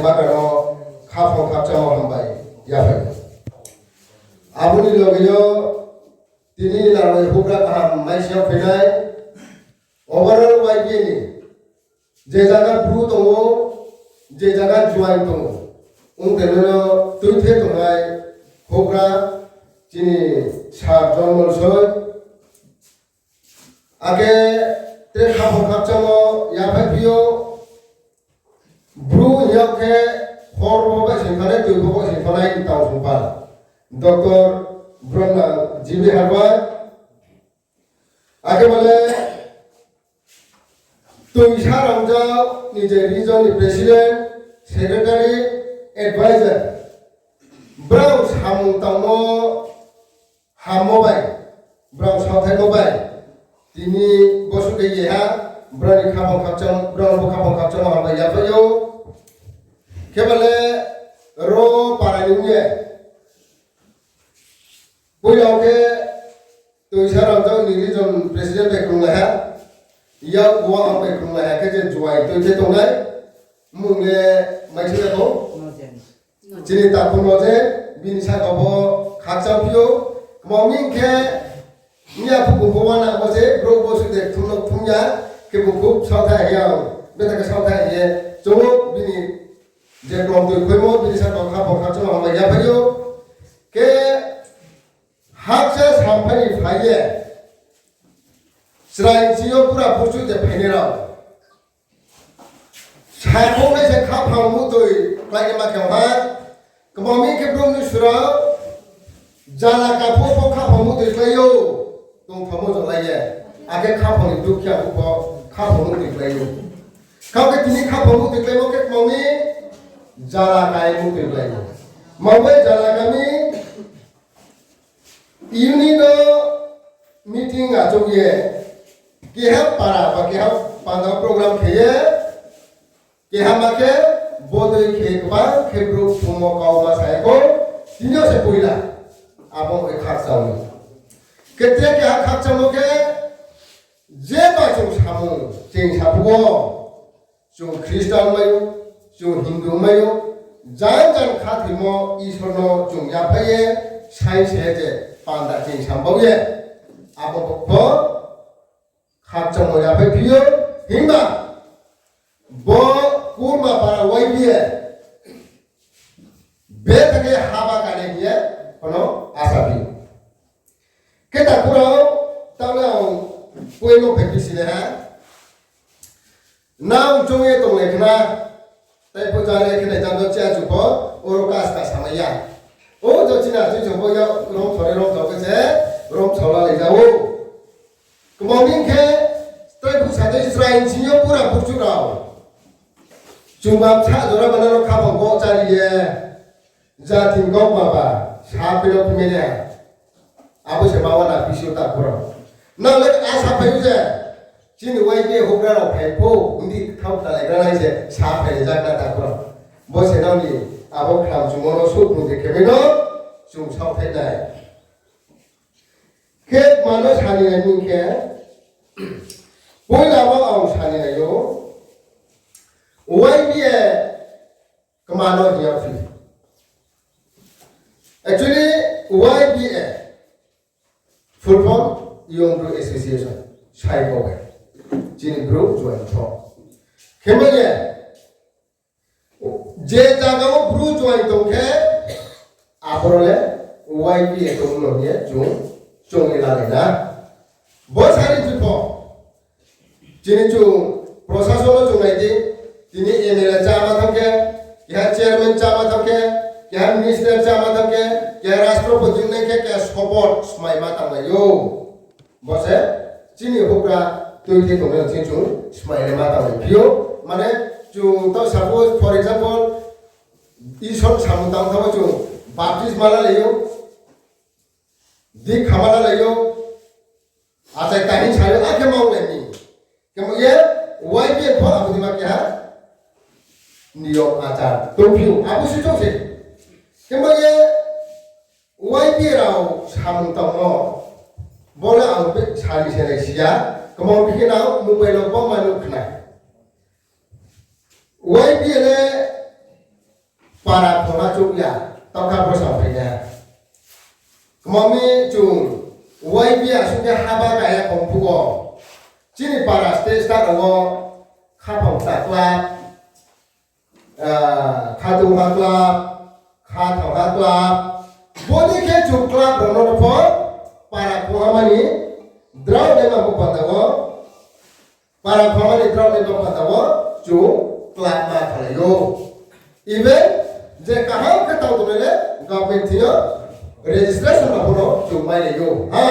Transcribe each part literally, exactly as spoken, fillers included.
Baka no khaphang khakchangmo hambai yaphai. Abo ni loge yo tini ni nang bai houhgra kaham mai sing yo phainai, overall Y B A ni je zaga Bru tong ou, je zaga Juaing tong ou, ong tongmo no tuithe tongnai houhgra chini sir Jonmol Soi, akhe tre khaphang khakchangmo yaphai phi ou, Bru hing yag khe hor bo bai sing thanai, tui bo bai sing thanai, tang sungpal Doctor Bromnang G B Harbar, akhe bo le Toisa Rangzag ni je region ni president, secretary, advisor, brao samung tangmo hammo bai, brao saothaimo bai, tini bosuh khe ye ha, brao ni khaphang khakchang, brao ni bo khaphang khakchangmo hambai yaphai ou. Kheba le ro para ni ong ye, poila khe Toisa Rangzag ni region president bai krunglai ha, yak bo ang bai krunglai ha khe je Juaing tuithe tongnai, mmung le maising ya tong. Chini takhu no je bini saka bo khakchang phi ou, kma mi hing khe, miya phuku pho uana bo se brouh bosuh de thum no thum ya, khe bung khup saothai hing ya, betha khe saothai hing ye, chung ou bini je klomtoi khoimo bini saka khaphang khakchangmo hambai yaphai ou. Khe hakcha samphai ni phai ye, chrai ching yo pura burchuh je phainai rao, sakhouh nai se khaphang muhtoi kláinaima khe ha, kma mi khe brouh ni sura, jala ka phuh pho khaphang muhtoi klái ou, tongthamo jolai ye, akhe khaphang ni dukhi ya phuh pho khaphang muhtoi klái ou. Kau khe tini khaphang muhtoi kláimo khe kma mi jala ka ye muhtoi klái ou. Mangbai jala ka mi Unit no meeting achouh ye, keha para ba keha panda program khe ye, keha ma khe bodei khe kbang khe brouh phumo kau ma sa ya khou, tini yo se poila, abo bai khakchang ou. Khe tre keha khakchangmo khe, jeba chung samung ching sa phuh wo, chung Christian mai ou, chung Hindu mai ou, jan jan khathoimo Isor no chung yaphai ye, saing se je panda ching sambao ye, abo pho khakchangmo yaphai phi ou, himba bo Kurma para Y B A betha khe haba kani hing ye, kono asa phi ou. Khe takhu rao, taoh le ang poimo phaiphi sinai ha. Nang choung ye tonglai khna, tai pho jare khe nai jang do chia chu pho, oro kaska samai ya. O jo chini achoi chung pho ya, romthao re romthao khe se, romthao lalai ja ou. Kma mi hing khe, tai pho sa dei chrai sing yo pura burchuh rao. Chungba bsa jora bana no khaphang bo chári ye, jati ni kaukma ba, sa phi no phi mai ya. Abo se ma uana P C O takhu rao. Nang le asa phai ou je, chini Y B A houhgra rao phai pho, hing di thao ktalaigra nai se, sa phai le jakna takhu rao. Bo se nang ni, abo khram chungmo no souhkhlung de khe mai no, chung saohthai nai. Khe kma no sani nai hing khe, poila wo ang sani nai ou, Y B A kma no hing ya phi. Actually, Y B A, full form Young Bru Association, sai kau bai. Chini Bru join tho. Khemo ye, je zaga wo Bru join tong khe, aboro le Y B A tong no hing ye chung, chung ni lalai na. Bo sari phi pho, chini chung prosason no chung nai di, tini M L A cháma thanng khe, keha chairman cháma thanng khe, keha minister cháma thanng khe, keha rastropoti ong nai khe, keha sobot smaima tanglai ou. Bo se chini houhgra tuithe tongnai chini chung smainaima tanglai phi ou. Mane chung taoh suppose, for example, Isor samung tang thangmo chung baptisma lalai ou, dikha ma lalai ou, achai kahing sa ou, akhe ma onglai mi. Khemo ye, Y B A pho abo dima keha niyom achar tongphi ou, abo se chung se. Khemo ye, Y B A rao samung tangmo, bo le ang sari se nai si ya, kmang phi khe nang mobile wo bo ma nuh khna. Y B A le para khongha chouh ya, taoh kha bro sa phai ya. Kma mi chung Y B A asuh khe haba kaya khong phuh wo. Chini para state star rao wo khaphang kta club, ah, khatungha club, khathaoha club. Bodei khe chung club rao no pho para khongha mani drao dei ma bo panda wo. Para khongha ni drao ni dopha tamo chung club ma khalai ou. Even je kaham khe tang tongnai le government thing yo registration rao pho no chung mai lai ou. Ha,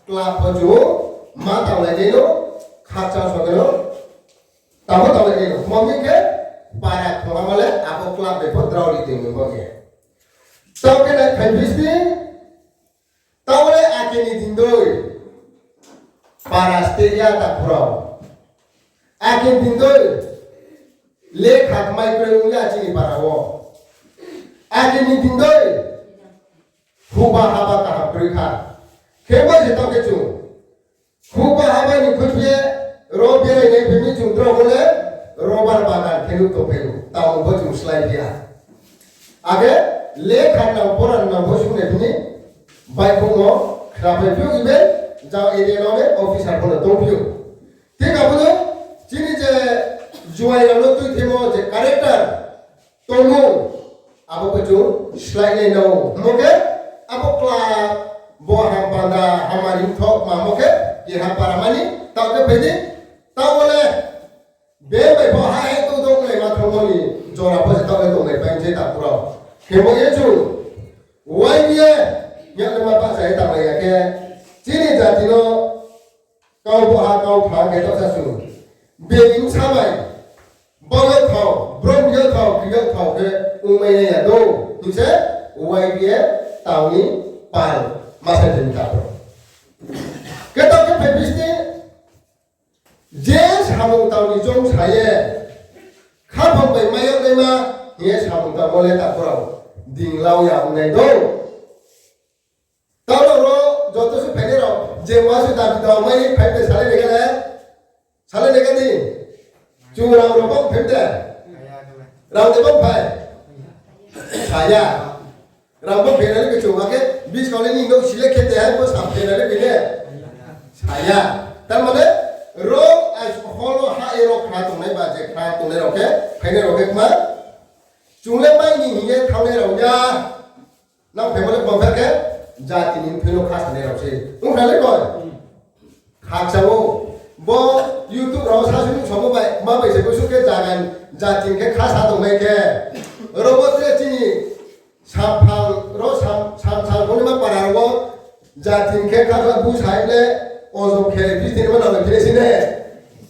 club pho chung ma tanglai nai no, khakchang song no, tamo tanglai nai no. Kma mi khe para khongha ma le abo club bai pho drao ri tong ni bo ye. Tao khe nai khai bis ni Taoh le akhe ni din dei para state ya takhu rao. Akhe ni din dei lekha kmai kroi ong ya chini para wo. Akhe ni din dei khuba haba kaham kroi kha. Khe bo se taoh khe chung khuba haba ni khuiphi ye ro berai nai phi mi chung drao bo le rubber bagan khe nuh tongphai ou. Tamo bo chung slái phi ya. Akhe lekha nang pora nang pho sung nai phi ni baihkhouh no khnaphai phi ou, even jang area no le officer pho no tong phi ou. Thik abo no chini je juai rao no tuithemo je character tongmo, abo khe chung slái nai nang ou. Hingmo khe abo kla bo hampanda hamari mthoh ma mo khe keha para mani taoh khe phai di, taoh wo le be bai pho ha he tung tonglai ma thangmo ni jora pho se taoh le tonglai pai se takhu rao. Khe bo ye chung Y B A ya le ma bahcha ye tanglai ya khe chini jati no kau bo ha kau pha khe taoh sa chung. Bini bsa bai bau yagthao, brom yagthao, kri yagthao khe ongmai nai ya dou. Hing se Y B A tang ni pal ma sa je ni takhu rao. Khe taoh khe phai bis ni je samung tang ni choung sa ye, khaphang bai mai yag naima hing ye samung tangmo le takhu rao dinglau ya ong nai dou. Taoh rao ro joto se phainai rao je ma se dabi dao mai phai de salai nai kha le, salai nai kha di. Chung rang rao bang phai de. Rang de bang phai. Sa ya. Rang bo phainai le khe chung akhe buskang le ni nouh si le khe de hai bo sa phainai le khe ne. Sa ya. Tar mane ro hall wo ha ye ro khna tongnai ba je khna tongnai rao khe, phainai rao khe kma. Chung le mai ni hing ye thanngnai rao ya. Nang phaimo le bangpher khe jati ni mthoi no kha sanai rao se. Ong khna le koi. Khakchang ou. Bo YouTube rao sasuh ni samo bai, ma bai se bosuh khe jaga ni jati ni khe kha sa tongmai khe. Ro bo tre chini samphang ro sam, samsang khonima para rao wo jati ni khe kha bu sai le ojong khe busti ni ma nang khe si ne.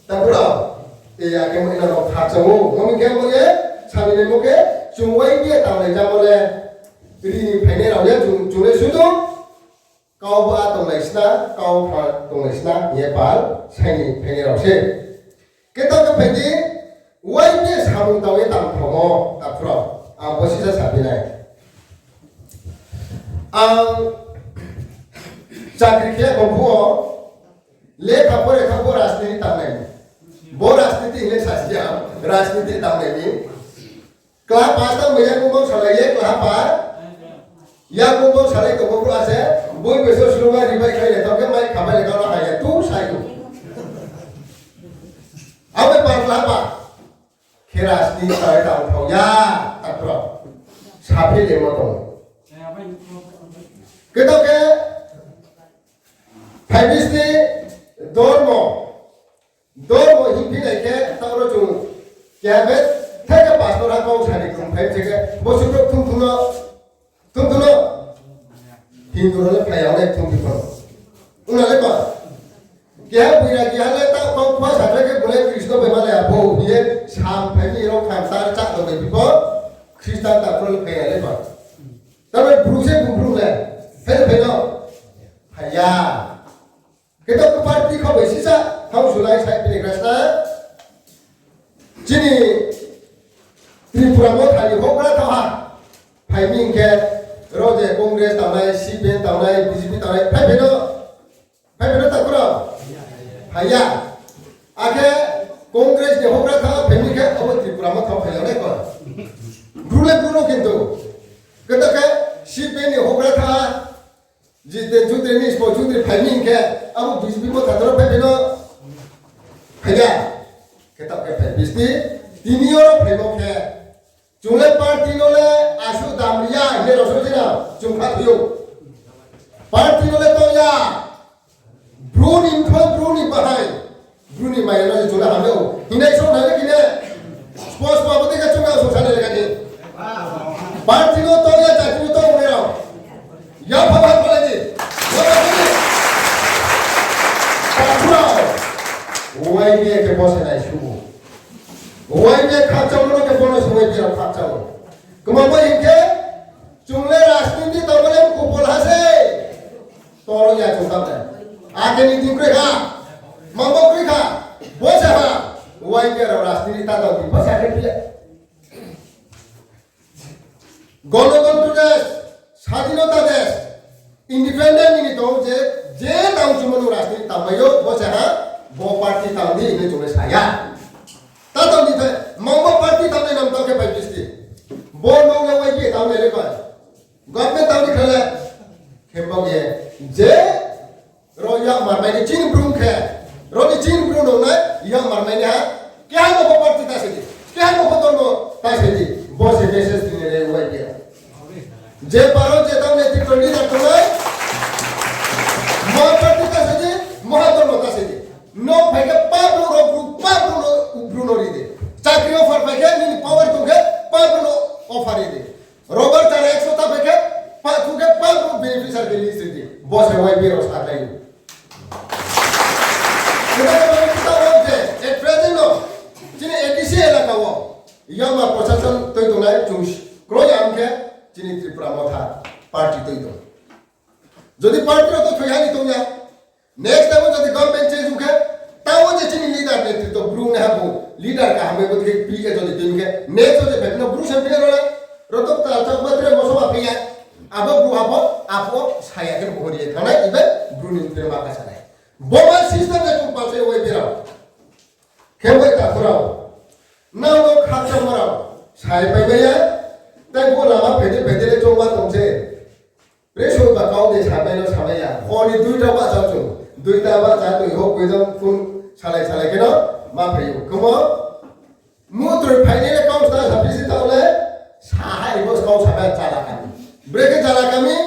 Takhu rao. E ya khe mo ina rao khakchang ou. Mo mi khe mo ye, sami nai mo khe, chung Y B A tanglai jamo le, ri ni phainai rao ya chung, chung le sudu, kau ba tonglai sna, kau pha tonglai sna, ye pal, sai ni phainai rao se. Khe taoh khe phai di, Y B A samung tang ye tang phramo, takhu rao. Ang bo sisa saphi nai. Ang chakri khe ya kho phuh wo, lekha pore kha pho rajniti tangnai. Bo rajniti hing le sasi ya, rajniti tangnai ni. Klaha pa tang bai yakung bang salai ye klaha pa. Yakung bang salai tongmo brouh ase, boi bai so sruma ribai khlai le, tao khe mai khabai le kau la hai ya, tu sai tu. Abo bai pa klaha pa. Khe rajniti tangnai tang thao ya, takhu rao. Saphi le mo tong. Khe tao khe, phai bis ni dormo. Dormo hingphi nai khe, taoh ro chung, keha be, theke pastor ha kau sani kung phai se khe, bo sukrok thung thung no, thung thung no, Hindu rao le phai ya le thung thung no. Ong na le ba, keha buira keha le taoh kau khua sa khe, bo le Krishna bai ma le abo, hing ye sam phai ni rao kham tar chak rao bai phi pho, Khristan takhu rao le phai ya le ba. Taoh le bru se bru bru le, phai le phai no, phai ya. Khe taoh khe party kha bai sisa, thang sulai sai pini grasna. Chini Tripura Motha ni houhgra thaoh ha. Phai mi hing khe, ro je Congress tangnai, C P M tangnai, B J P tangnai, phai phai no, phai phai no takhu rao. Phai ya. Akhe Congress ni houhgra thaoh ha phai mi khe, abo Tripura Motha phai ya nai koi. Bru le bru no Kintu, kata khe, C P M ni houhgra tha, Jiten Chudri, Nispo Chudri phai mi hing khe, abo B J P bo thatra phai phai no, phai ya. Khe taoh khe phai bisti, tini yo phaimo khe, chung le party no le asuh dam ri ya, hing ye rao so jina, chung kha thoi ou. Party no le tong ya, Bru ni mthoi, Bru ni bahai, Bru ni maya no je chung le ham ou. Hinai song nai le kine. Spo spo abo dei khe chung le song sa nai le kha ni. Party no tong ya, jati no tong ya rao. Ya pha pha pha di. Ya pha pha di. Takhu rao. Y B A khe bo se nai suh ou. Y B A khakchangmo no khe bo no se Y B A rao khakchang ou. Kma bai hing khe, chung le rajniti tongmo le kupol ha se. Toro ya chung tang nai. Ake ni din kroi kha. Mangbo kroi kha. Bo se ha. Y B A rao rajniti ta tong di. Bo se ha khe phi ya. Golotontro desh, sadhinota desh, independent ni tong je, je tang chungmo no rajniti tang bai ou, bo se ha, bo party tang di, hing ye chung le sa ya. Ta tong di the, mangbo party tang nai nam tang khe bai bisti. Bo no le Y B A tang nai le bai. Government tang di kha le. Khe bo ye, je Ro yakmar mai ni chini Bru khe, ro ni chini Bru no nai yakmar mai ni ha, keha no pho party ta se di, keha no pho dormo ta se di, bo se message tini le Y B A. Je paro je tang netrito leader tongnai, ma party ta se di, maha dormo ta se di. No phai khe pa Bru ro Bru, pa Bru no, Bru no ri di. Chakri offer phai khe, nini power tong khe, pa Bru no offer ri di. Robar chara ekso ta phai khe, pa, thu khe pa Bru beneficiary khe list ri di. Bo se Y B A rao sa khlai ou. Khe bo ni ta wo je, at present no, chini A D C elaka wo, yama prosason tui tongnai chung kroi ya khe, chini Tripura Motha party tui tong. Jodi party rao to thoi ha ni tong ya, next time wo jodi government change ong khe, ta wo je chini leader netrito Bru ni ha bo, leader kaham bai bo khe P A jodi tui khe, next wo je phai no Bru se phi ya ro na, ro to ta chak ba tre moso ba phi ya, abo Bru abo, abo sa ya khe bo ri ye thangnai, ibe Bru ni tre ma kha sanai. Bo ma system je chung pal se Y B A rao. Khe bai takhu rao. Nang no khakchangma rao. Sai pai mai ya. Tai bo lama phai di phai di le chongma tong se. Preso ba kau de samai no samai ya. Hor ni duita bahcha chung. Duita bahcha tui ho kuidang phone salai salai khe no ma phai ou. Khe bo mutroi phainai le kau sa sa bisi tao le sa ha ibo kau sa ba chala kami. Brekhe chala kami,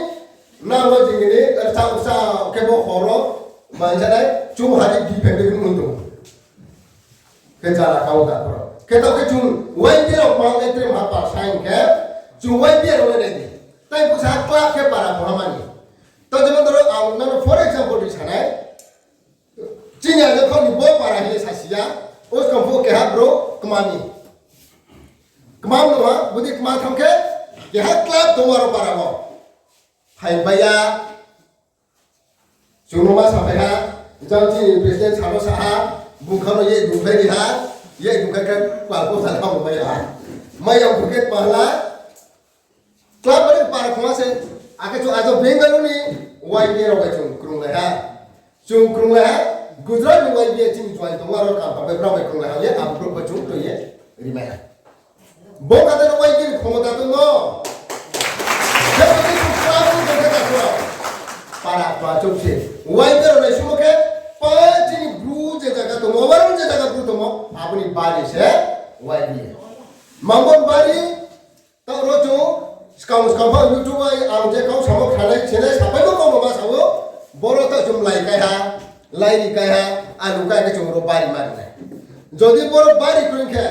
nang bo jingni, eh, chao sa khe bo horo, manjanai, chung hari di phai de mun tong. Khe jala kau da pro. Khe tao khe chung Y B A rao pang le tre ma pa saing khe, chung Y B A rao le ready. Tai bo sa club khe para bo hamani. Tao jemon doro ang nang for example ri sanai. Chini aja khau ni bo para hing ye sa si ya. O skang pho keha bro kmami. Kmam no ha, budi kma tham khe, keha club tong aro para bo. Phai bai ya. Chung no ma sa phai ha, jang chini president sa no sa ha, bung kha no ye dungkhlai ri ha, ye dungkhlai khe pal ko sa ha bo mai ha. Mai ya bung khe pahla, club bai para khoma se, akhe chung ajo Bengaluru ni Y B A rao bai chung krunglai ha. Chung krunglai ha, Gujarat ni Y B A chini join tong aro kam bai brao bai krunglai ha, ye abo brouh bai chung tui ye rimai ha. Bo kata no Y B A ni khomota tong no. Jebo ni chung club ni tong khe ta khoro. Para pa chouh se. Y B A rao nai sumo khe, pa chini bru je jaga tongmo, aro je jaga bru tongmo, abo ni bari se Y B A. Mangbo ni bari, Taoh ro chung skang skang pho YouTube bai ang je kau samo khnanai, senai, sapai bo kau no ma sao, boro taoh chung lai kai ha, lai ri kai ha, alu kai khe chung ro bari ma ri nai. Jodi boro bari kroi khe,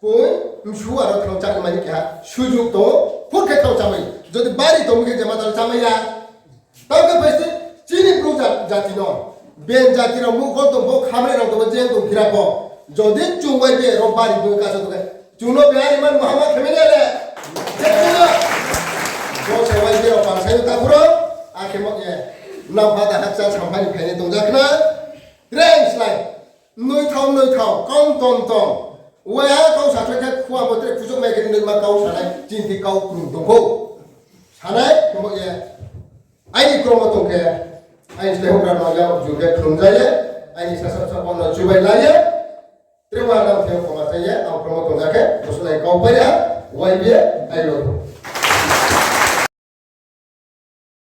poi, msu aro thang chakmani keha, sujuk tong, phur khe thang chamai. Jodi bari tong khe jema tal chamai ya. Tao khe phaiste, chini bru ja-, jati no. Ben jati rao mukhol tong pho, khamre rao tong pho, jeng tong phira pho. Jodi chung bai be rao bari bo kaso tong khe, chung no bihari man mahama khe mene le. Khe chung no. Bo se bai be rao pang sai ta phuro, akhe mo ye. Nang pha da hakcha samphani phaini tong jakna. Reng slai. Noi thao, noi thao, kau tom tom. Waiha kau sa khe khua bo tre khusuk mai khe noi ma kau sanai, chinti kau krung tong kho. Sanai, khe mo ye. Aini kromo tong khe, aini slehungra no yag jur khe khlumja ye, aini sasa sabo no chubai la ye, trewa nang theng khoma cha ye, ang kromo tong ja khe, bosunai kau pai ya, Y B A, ailo.